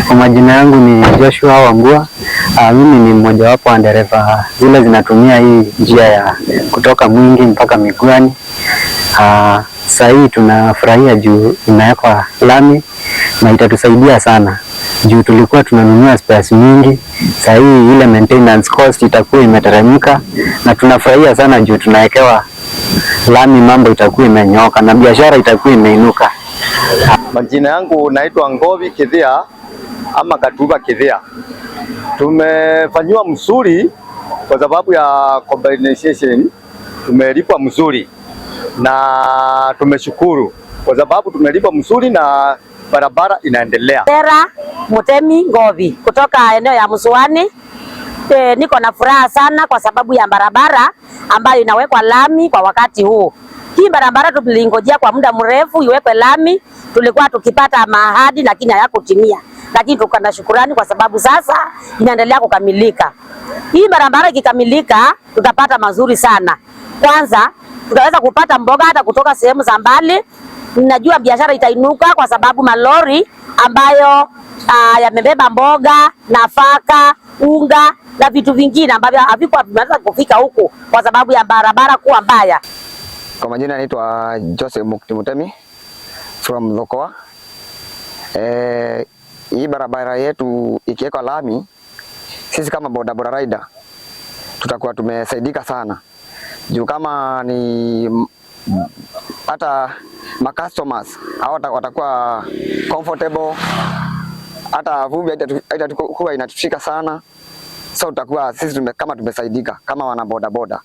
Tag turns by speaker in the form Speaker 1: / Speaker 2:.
Speaker 1: Kwa majina yangu ni Joshua Wambua. Mimi ni mmojawapo wa dereva zile zinatumia hii njia ya kutoka Mwingi mpaka Migwani. Saa hii tunafurahia juu inawekwa lami na itatusaidia sana juu tulikuwa tunanunua spares mingi. Saa hii ile maintenance cost itakuwa imeteremka, na tunafurahia sana juu tunawekewa lami, mambo itakuwa imenyoka na biashara itakuwa imeinuka.
Speaker 2: Majina yangu naitwa Ngovi Kithia ama Katuba Kithia. Tumefanyiwa mzuri kwa sababu ya compensation, tumelipwa mzuri na tumeshukuru kwa sababu tumelipwa mzuri na barabara inaendelea.
Speaker 3: Tera Mutemi Ngovi kutoka eneo ya Musuani. Niko na furaha sana kwa sababu ya barabara ambayo inawekwa lami kwa wakati huu. Hii barabara tulingojea kwa muda mrefu iwekwe lami, tulikuwa tukipata maahadi lakini hayakutimia, lakini tuko na shukurani kwa sababu sasa inaendelea kukamilika. Hii barabara ikikamilika, tutapata mazuri sana. Kwanza tutaweza kupata mboga hata kutoka sehemu za mbali. Najua biashara itainuka kwa sababu malori ambayo yamebeba mboga, nafaka, unga na vitu vingine ambavyo havikuwa vimeweza kufika huku kwa sababu ya barabara kuwa mbaya.
Speaker 4: Kwa majina naitwa Joseph Mukti Mutemi from Dhokoa. Hii barabara yetu ikiwekwa lami, sisi kama bodaboda rider tutakuwa tumesaidika sana, juu kama ni hata ma customers hao watakuwa comfortable, hata vumbi haitakuwa inatushika sana, so tutakuwa sisi kama tumesaidika kama wana bodaboda.